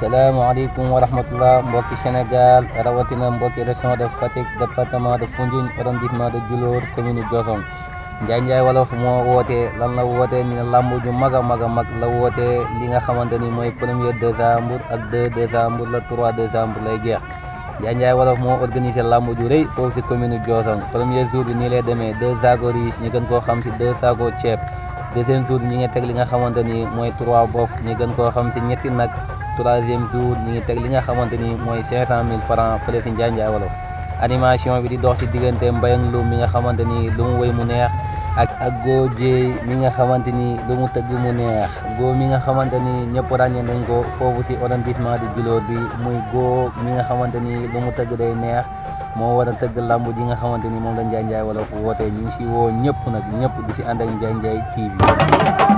salaamaaleykum wa rahmatullah mbokki Sénégal rawatina mbokki région de Fatick département de Foundiougne arrondissement de Djilor commune Diossong Ndiaye Wolof moo wootee lan la wootee ñu ne làmb ju mag a mag la wootee li nga xamante ni mooy 1er décembre ak 2 décembre la 3 décembre lay jeex Ndiaye Wolof moo organisé làmb ju rëy foofu si commune Diossong premier jour bi nii lay demee 2 saako riche ñu gën koo xam si 2 saako ceeb deuxième jour ñi ngi teg li nga xamante ni mooy 3 bof ñu gën koo xam si ñetti nag troisième jour ñi ngi teg li nga xamante ni mooy 500 000 francs fële si Ndiaye Wolof animation bi di dox si diggante Mbayang Loum mi nga xamante ni lu mu wéy mu neex ak Go Dieye mi nga xamante ni lu mu tëgg mu neex Go mi nga xamante ni ñëpp ràññee nañ ko foofu si arrondissement de Djilor bi muy Go mi nga xamante ni lu mu tëgg day neex moo war a tëgg lamb ji nga xamante ni moom la Ndiaye Wolof woote ñu ngi si woo ñëpp nag ñëpp di si ànd ak Ndiaye TV